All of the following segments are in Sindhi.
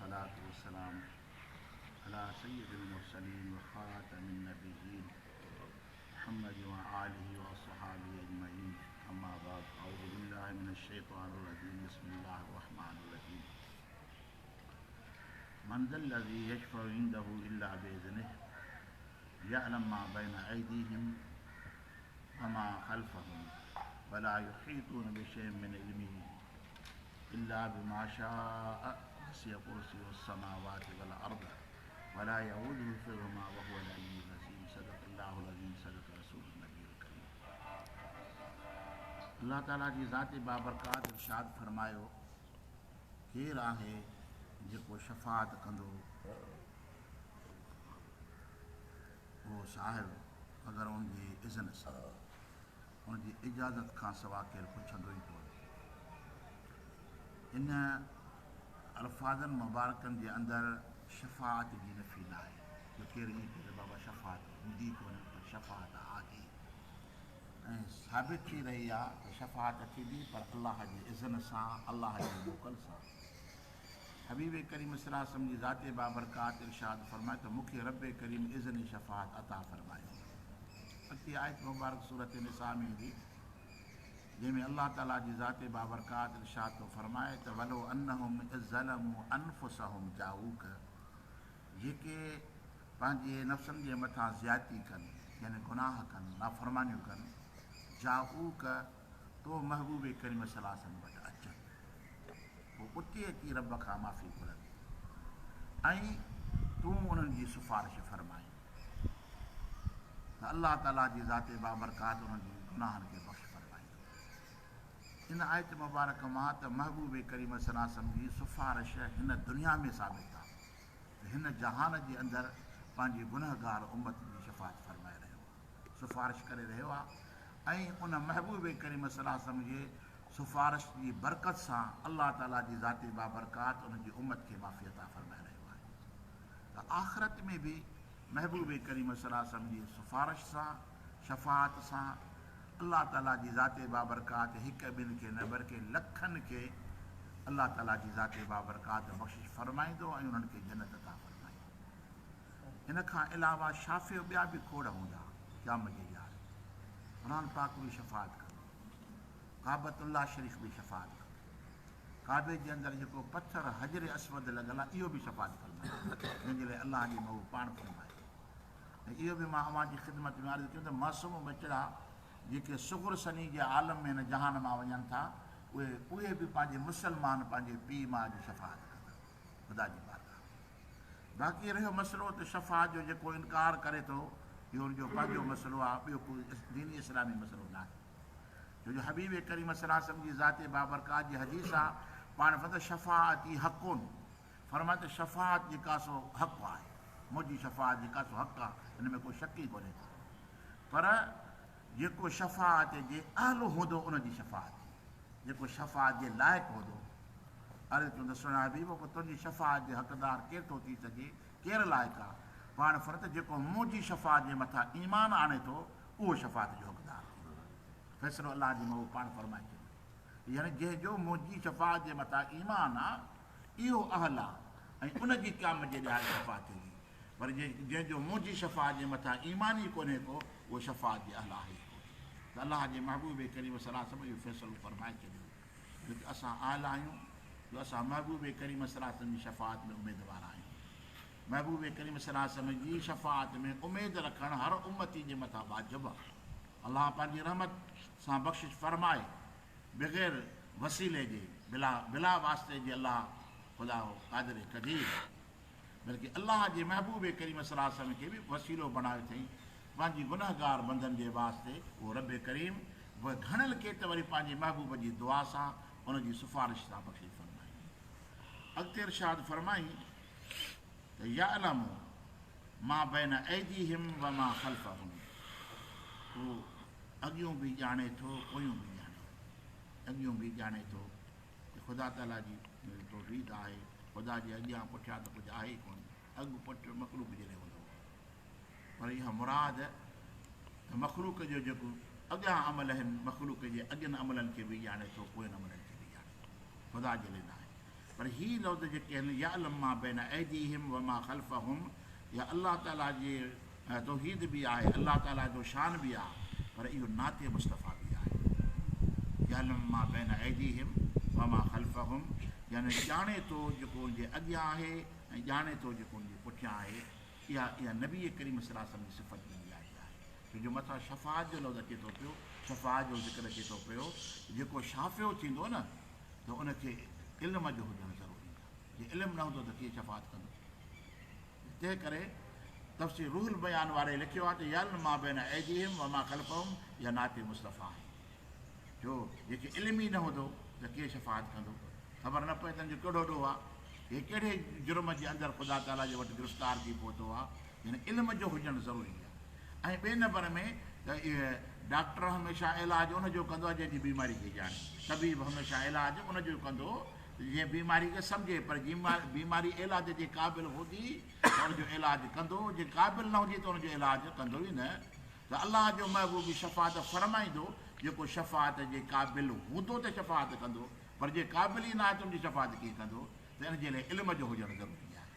والصلاة والسلام على سيد المرسلين وخاتم النبيين محمد وآله وصحابه أجمعين أما بعد أعوذ بالله من الشيطان الرجيم بسم الله الرحمن الرحيم من ذا الذي يشفع عنده إلا بإذنه يعلم ما بين أيديهم وما خلفهم ولا يحيطون بشيء من علمه إلا بما شاء وسع كرسيه السماوات والأرض ولا يؤوده حفظهما وهو العلي العظيم صدق الله العظيم صدق رسول النبي الڪريم الله تعالي جي ذات بابرڪات ارشاد فرمايو ڪير آهي جيڪو شفاعت ڪندو اهو صاحب اگر ان جي اذن سان ان جي اجازت کان سوا ڪير پڇندو ئي ڪونه. ان الفاظن مبارڪن جي اندر شفاعت جي نفي ناهي جو ڪير ائين چئي ته بابا شفاعت هوندي ئي ڪونه پر شفاعت آهي ۽ ثابت ٿي رهي آهي ته شفاعت ٿيندي پر الله جي اذن سان الله جي موڪل سان. حبيب ڪريم صلي الله عليه وسلم جي ذات بابرڪات ارشاد فرمايو ته مون کي رب ڪريم اذن شفاعت عطا فرمايو. اڳتي آيت مبارڪ سورة نساء ۾ ايندي جنهن ۾ الله تعالي جي ذات بابرڪات ارشاد ٿو فرمائي ته ولو انهم اذ ظلموا انفسهم جاءوک جيڪي پنهنجي نفسن جي مٿان زيادتي ڪن يعني گناهه ڪن نافرمانيون ڪن جاءوک تو محبوب ڪريم صلي الله عليه وسلم وٽ اچن پوء اتي اچي رب کان معافي گهرن ۽ تون انهن جي سفارش فرمائين ته الله تعاليٰ جي ذات بابرڪات انهن جي گناهن کي بخش فرمائيندو. ان آيت مبارڪ مان ته محبوب ڪريم صلي الله عليه وسلم جي سفارش هن دنيا ۾ ثابت آهي ته هن جهان جي اندر پنهنجي گنهگار امت جي شفاعت فرمائي رهيو آهي. سفارش ڪري رهيو آهي ۽ ان محبوب ڪريم صلي الله عليه وسلم جي سفارش جي برڪت سان الله تعالي جي ذات بابرڪات ان جي امت کي معافي عطا فرمائي رهيو آهي ته آخرت ۾ به محبوب ڪريم صلي الله عليه وسلم جي سفارش سان، شفاعت سان، الله تعالي جي ذات بابرڪات هڪ ٻن کي نه بلڪه لکن کي الله تعالي جي ذات بابرڪات بخشش فرمائيندو ۽ انهن کي جنت عطا فرمائيندو. ان کان علاوه شافع ٻيا به کوڙ هوندا قيامت جي ڏهاڙي. قرآن پاڪ به شفاعت ڪندو. ڪعبة الله شريف به شفاعت ڪندو. ڪعبي جي اندر جيڪو پٿر حجر اسود لڳل آهي اهو به شفاعت فرمائيندو جنهن جي لاء الله جي محبوب پاڻ فرمايو ۽ اهو به مان اوهان جي خدمت ۾ عرض ڪيو ته معصوم ٻچڙا جيڪي صغر سني جي عالم ۾ هن جهان مان وڃن ٿا اهي اهي به پنهنجي مسلمان پنهنجي پيء ماء جي شفاعت ڪندا خدا جي بارگاهه ۾. باقي رهيو مسئلو ته شفاعت جو جيڪو انڪار ڪري ٿو اهو ان جو پنهنجو مسئلو آهي ٻيو ڪو ديني اسلامي مسئلو ناهي. ڇو جو حبيب ڪريم صلي الله عليه وسلم جي ذات بابرڪات جي حديث آهي پاڻ فرمايو ته شفاعتي حق فرمايو ته شفاعت جيڪا سو حق آهي منهنجي شفاعت جيڪا سو حق آهي ان ۾ ڪو شڪ ئي ڪونهي ڪو پر جيڪو شفاعت جي اهل هوندو ان جي شفاعت ٿيندي جيڪو شفاعت جي لائق هوندو. عرض ڪيو ته سهڻا حبيب پوء تنهنجي شفاعت جي حقدار ڪير ٿو ٿي سگهي، ڪير لائق آ؟ پاڻ فرمايو ته جيڪو منهنجي شفاعت جي مٿان ايمان آڻي ٿو اهو شفاعت جو حقدار ٿيندو. فيصلو الله جي محبوب پاڻ فرمائي ڇڏيو. يعني جنهن جو منهنجي شفاعت جي مٿان ايمان آ اهو اهل آ ۽ ان جي قيامت جي ڏهاڙي شفاعت ٿيندي. پر جنهن جو منهنجي شفاعت جي مٿان ايمان ئي ڪونهي ڪو، اهو شفاعت جي اهل آهي ئي ڪونه. ته الله جي محبوب ڪريم صلي الله عليه وسلم اهو فيصلو فرمائي ڇڏيو جو ته اسان اهل آهيون جو اسان محبوب ڪريم صلي الله عليه وسلم جي شفاعت ۾ اميدوار آهيون. محبوب ڪريم صلي الله عليه وسلم جي شفاعت ۾ اميد رکڻ هر امتي جي مٿان واجب آهي. الله پنهنجي رحمت سان بخشش فرمائي بغير وسيلي جي بلا بلا واسطي جي الله خدا قادر قدير. بلڪه الله جي محبوب ڪريم صلي الله عليه وسلم کي به وسيلو بڻايو اٿئين پنهنجي گنهگار بندن جي واسطي اهو رب ڪريم به گهڻن کي ته وري پنهنجي محبوب جي دعا سان ان جي سفارش سان بخشش فرمائي. اڳتي ارشاد فرمائين ته يعلم ما بين ايديهم وما خلفهم اهو اڳيون به ڄاڻي ٿو پويون به ڄاڻي ٿو اڳيون به ڄاڻي ٿو ته خدا تعاليٰ جي توحيد آهي، خدا جي اڳيان پٺيان ته ڪجهه آهي ئي ڪونه، اڳ پٺ مخلوق جي لاء هوندو هو، پر اها مراد ته مخلوق جو جيڪو اڳيان عمل آهن، مخلوق جي اڳين عملن کي به ڄاڻي ٿو، پوين عملن کي به ڄاڻي ٿو، خدا جي لاء ناهي، پر هي لفظ جيڪي آهن يعلم ما بين ايديهم وما خلفهم اها الله تعاليٰ جي توحيد به آهي، الله تعاليٰ جو شان به آهي، پر اهو نعت مصطفيٰ به آهي. يعلم ما بين ايديهم وما خلفهم يعني ڄاڻي ٿو جيڪو ان جي اڳيان آهي ۽ ڄاڻي ٿو جيڪو ان جي پٺيان آهي. اها اها نبي ڪريم صلي الله عليه وسلم جي صفت بڻجي آئي آهي. ڇو جو مٿان شفاعت جو لفظ اچي ٿو پيو، شفاعت جو ذڪر اچي ٿو پيو، جيڪو شافع ٿيندو نه ته ان کي علم جو هجڻ ضروري آهي. جي علم نه هوندو ته ڪيئن شفاعت ڪندو؟ تنهن ڪري تفسير روح البيان واري لکيو آهي ته يعلم ما بين ايديهم وما خلفهم اها نعت مصطفيٰ آهي. جو جنهن کي علم ئي نه هوندو ته ڪيئن شفاعت ڪندو؟ خبر نه پئي ته ان جو ڪهڙو ڏوهه آهي، هي ڪهڙي جرم جي اندر خدا تعاليٰ جي وٽ گرفتار ٿي پهتو آهي. يعني علم جو هجڻ ضروري آهي. ۽ ٻئي نمبر ۾ ته ڊاڪٽر هميشه علاج ان جو ڪندو آهي جنهن جي بيماري کي ڄاڻي. طبيب هميشه علاج ان جو ڪندو جنهن بيماري کي سمجهي پر جي بيماري علاج جي قابل هوندي ته ان جو علاج ڪندو، جي قابل نه هوندي ته ان جو علاج ڪندو ئي نه. ته الله جو محبوب شفاعت فرمائيندو، جيڪو شفاعت جي قابل هوندو ته شفاعت ڪندو، پر جي قابل ئي نه آهي ته ان جي شفاعت ڪيئن ڪندو؟ ته ان جي لاء علم جو هجڻ ضروري آهي.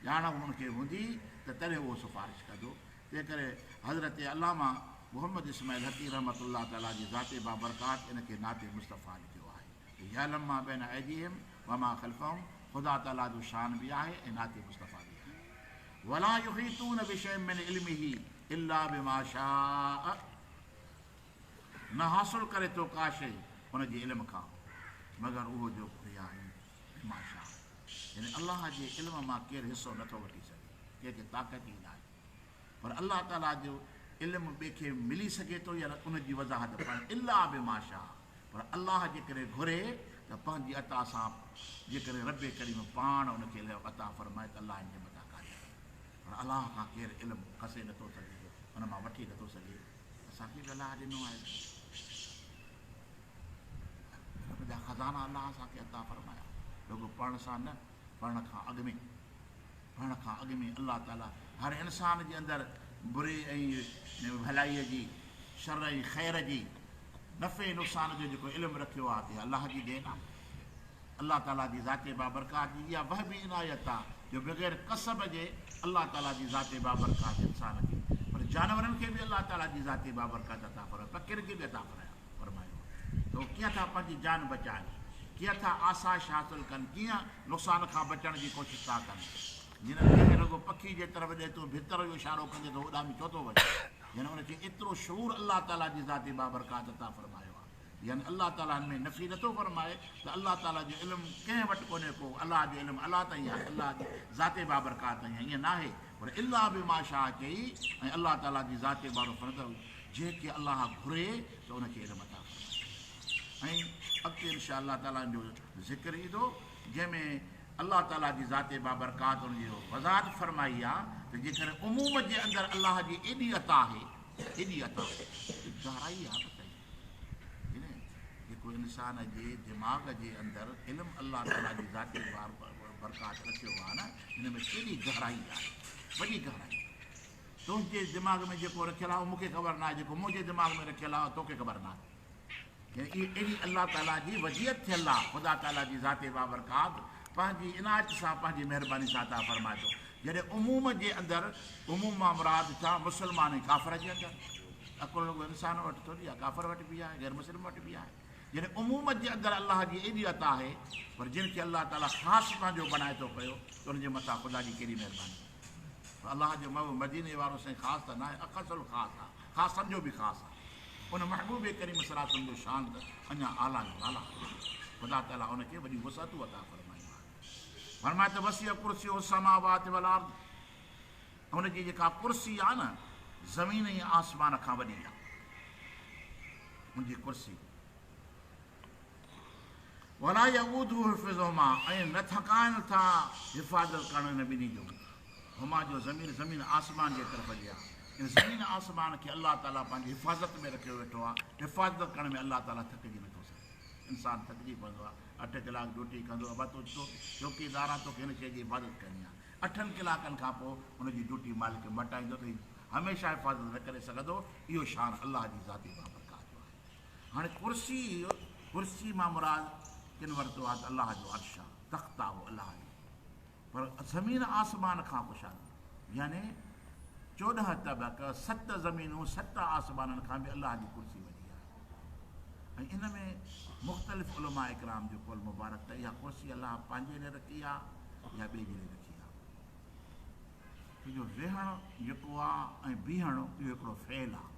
ڄاڻ ان کي هوندي ته تڏهن اهو سفارش ڪندو. تنهنڪري حضرت علامه محمد اسماعيل حقي رحمة الله تعاليٰ جي ذات بابرڪات ان کي نعت مصطفيٰ لکيو آهي ته يعلم ما بين ايديهم وما خلفهم خدا تعاليٰ جو شان به آهي ۽ نعت مصطفيٰ به آهي. ولا يحيطون بشيء من علمه الا بما شاء نه حاصل ڪري ٿو ڪا شيء ان جي علم کان مگر اهو جو گهريائين. بما شاء يعني الله جي علم مان ڪير حصو نٿو وٺي سگهي، ڪنهن کي طاقت ئي ناهي. پر الله تعاليٰ جو علم ٻئي کي ملي سگهي ٿو يا نه ان جي وضاحت پر الا بما شاء پر الله جيڪڏهن گهري ته پنهنجي عطا سان جيڪڏهن رب ڪريم پاڻ ان کي علم عطا فرمائي ته الله ان جي مٿان قادر آهي. پر الله کان ڪير علم کسي نٿو سگهي، ان مان وٺي نٿو سگهي. اسان کي به الله ڏنو آهي. علم جا خزانا الله اسان کي عطا فرمايا. رڳو پڙهڻ سان نه، پڙهڻ کان اڳ ۾، پڙهڻ کان اڳ ۾ الله تعاليٰ هر انسان جي اندر بري ۽ ڀلائيء جي، شر ۽ خير جي، نفعي ۽ نقصان جو جيڪو علم رکيو آهي ته الله جي دين آهي. الله تعاليٰ جي ذات بابرڪات جي اها وهبي عنايت آهي جو بغير ڪسب جي الله تعاليٰ جي ذات بابرڪات انسان کي پر جانورن کي به الله تعاليٰ جي ذات بابرڪات عطا فرمائي، پکين کي به عطا فرمايو آهي ته هو ڪيئن ٿا پنهنجي جان بچائن، ڪيئن ٿا آسائش حاصل ڪن، ڪيئن نقصان کان بچڻ جي ڪوشش ٿا ڪن. جنھن ڪنھن رڳو پکي جي طرف ڏي تون ڀتر جو اشارو ڪندي ته هو اڏامي ڇو ٿو وڃي؟ يعني ان کي ايترو شعور الله تعاليٰ جي ذات بابرڪات عطا فرمايو آهي. يعني الله تعاليٰ هن ۾ نفي نٿو فرمائي ته الله تعاليٰ جو علم ڪنهن وٽ ڪونهي ڪو، الله جو علم الله تائين آهي، الله جي ذات بابرڪات تائين آهي، ائين ناهي پر الا بما شاء چئي ۽ الله تعاليٰ جي ذات بابرڪات جنهن کي الله گهري ته ان کي علم عطا فرمائي ۽ اڳتي انشاء الله تعاليٰ ان جو ذڪر ايندو جنهن ۾ الله تعاليٰ جي ذات بابرڪات ان جي وضاحت فرمائي آهي ته جيڪڏهن عموم جي اندر الله جي ايڏي عطا آهي ايڏي عطا ته گهرائي آهي ته جيڪو انسان جي دماغ جي اندر علم الله تعاليٰ جي ذات بابرڪات رکيو آهي نه ان ۾ ڪيڏي گهرائي آهي وڏي گهرائي تنهنجي دماغ ۾ جيڪو رکيل آهي اهو مون کي خبر ناهي، جيڪو منهنجي دماغ ۾ رکيل آهي اهو توکي خبر ناهي. يعني اهي اهڙي الله تعاليٰ جي وديعت ٿيل آهي، خدا تعاليٰ جي ذات بابرڪات پنهنجي عنايت سان پنهنجي مهرباني سان عطا فرمائي ٿو. جڏهن عموم جي اندر، عموم مان مراد ڇا مسلمان ۽ ڪافر جي اندر، عقل رڳو انسان وٽ ٿوري آهي، ڪافر وٽ به آهي، غير مسلم وٽ به آهي. جڏهن عموم جي اندر الله جي ايڏي عطا آهي پر جن کي الله تعاليٰ خاص پنهنجو بڻائي ٿو پيو ته ان جي مٿان خدا جي ڪيڏي مهرباني. پر الله جو محبوب مديني وارو سائين خاص ته ناهي، اخص الخاص آ، خاصن جو به خاص آ. ان محبوب ڪريم صلي الله عليه وسلم جو شان ته اڃا اعليٰ نرالا آهي. خدا تعاليٰ ان کي وڏيون وسعتون عطا فرمايون آهن. فرمايو ته وسع ڪرسيه السماوات والارض، ان جي جيڪا ڪرسي آ نه زمين ۽ آسمان کان وڏي آ. ان جي ڪرسي. ولا يئوده حفظهما ۽ نه ٿڪائن ٿا حفاظت ڪرڻ انهن ٻنهي جو. هما جو ضمير زمين آسمان جي طرف ڏي آهي. ان زمين آسمان کي الله تعاليٰ پنهنجي حفاظت ۾ رکيو ويٺو آهي. حفاظت ڪرڻ ۾ الله تعاليٰ ٿڪجي نٿو سگهي. انسان ٿڪجي پوندو آهي. اٺ ڪلاڪ ڊيوٽي ڪندو ابا تون چوڪيدار آهين توکي هن شيء جي حفاظت ڪرڻي آهي. اٺن ڪلاڪن کان پوء ان جي ڊيوٽي مالڪ مٽائيندو ته هي هميشه حفاظت نه ڪري سگهندو. اهو شان الله جي ذات بابرڪات جو آهي. هاڻي ڪرسي، ڪرسي مان مراد ڪن ورتو آهي ته الله جو عرش آهي، تخت آهي اهو الله جو پر زمين آسمان کان ڪشادو يعني 14 طبق، ست زمينون، ست آسمانن کان به الله جي ڪرسي وڏي آهي. ۽ ان ۾ مختلف علماء ڪرام جو قول مبارڪ ته اها ڪرسي الله پنهنجي لاء رکي آهي يا ٻئي جي لاء رکي آهي. ڇو جو ويهڻ جيڪو آهي ۽ بيهڻ اهو هڪڙو فعل آهي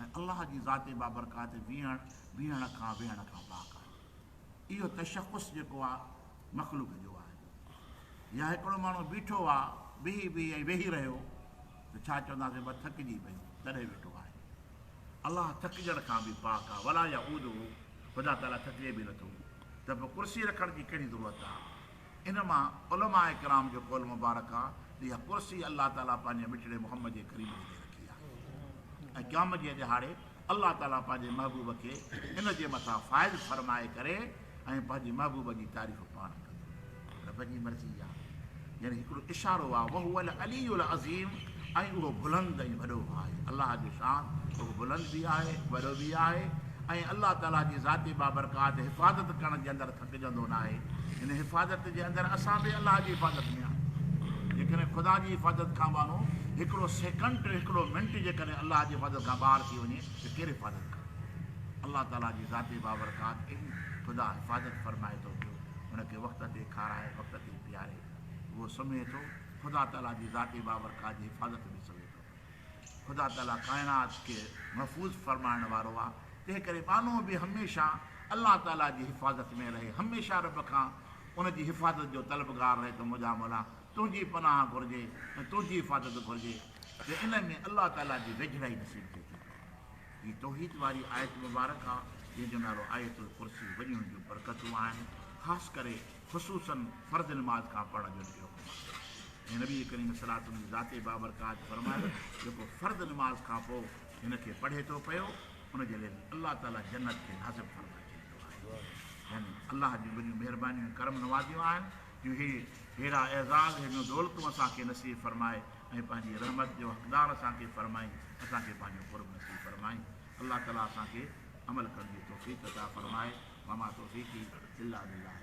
۽ الله جي ذات بابرڪات ويهڻ بيهڻ کان ويهڻ کان پاڪ آهي. اهو تشخص جيڪو آ مخلوق جو آهي. يا هڪڙو ماڻهو بيٺو آ، بيهي بيهي ۽ ويهي رهيو ته ڇا چونداسين بس ٿڪجي پيو تڏهن ويٺو آهي. الله ٿڪجڻ کان به پاڪ آ، ولا يئوده خدا تعاليٰ ٿڪجي به نٿو ته پوء ڪرسي رکڻ جي ڪهڙي ضرورت آ. ان مان علماء ڪرام جو قول مبارڪ آ ته اها ڪرسي الله تعاليٰ پنهنجي مٺڙي محمد جي ڪريم جي لاء رکي آ ۽ قيامت جي ڏهاڙي الله تعاليٰ پنهنجي محبوب کي ان جي مٿان فائز فرمائي ڪري ۽ پنهنجي محبوب جي تعريف پاڻ ڪندو. رب جي مرضي آ. يعني هڪڙو اشارو آ، وهو العلي العظيم ۽ اهو بلند ۽ وڏو آهي. الله جو شان اهو بلند به آهي، وڏو به آهي ۽ الله تعاليٰ جي ذات بابرڪات حفاظت ڪرڻ جي اندر ٿڪجندو ناهي. ان حفاظت جي اندر اسان به الله جي حفاظت ۾ آهيون. جيڪڏهن خدا جي حفاظت کان ٻانهو هڪڙو سيڪنڊ، هڪڙو منٽ جيڪڏهن الله جي حفاظت کان ٻاهر ٿي وڃي ته ڪير حفاظت ڪندو؟ الله تعاليٰ جي ذات بابرڪات اهڙي خدا حفاظت فرمائي ٿو پيو، ان کي وقت تي کارائي، وقت تي پياري. اهو سمهي ٿو، خدا تعاليٰ جي ذات بابرڪات جي حفاظت ۾ سمهي ٿو پيو. خدا تعاليٰ ڪائنات کي محفوظ فرمائڻ وارو آهي، تنهنڪري ٻانهو به هميشه الله تعاليٰ جي حفاظت ۾ رهي، هميشه رب کان ان جي حفاظت جو طلبگار رهي ته منهنجا مولا تنهنجي پناهه گهرجي ۽ تنهنجي حفاظت گهرجي ته ان ۾ الله تعاليٰ جي ويجهڙائي نصيب ٿئي ٿي پئي. هي توحيد واري آيت مبارڪ آ جنهن جو نالو آيت الڪرسي وڏيون جون برڪتون آهن خاص ڪري خصوصاً فرض نماز کان پڙهڻ جو ان کي حڪم آهي ۽ نبي ڪريم صلعم جي ذات بابرڪات فرمايو جيڪو فرض نماز کان پوء هن کي پڙهي ٿو پيو ان جي لاء الله تعاليٰ جنت کي لازم فرمائي ڇڏيندو آهي يعني الله جون وڏيون مهربانيون ۽ ڪرم نوازيون آهن جو هي ههڙا اعزاز ههڙيون دولتون اسان کي نصيب فرمائي ۽ پنهنجي رحمت جو حقدار اسان کي فرمائي اسان کي پنهنجو قرب نصيب فرمائي الله تعاليٰ اسان کي عمل ڪرڻ جي توفيق عطا فرمائي وما توفيقي الا بالله.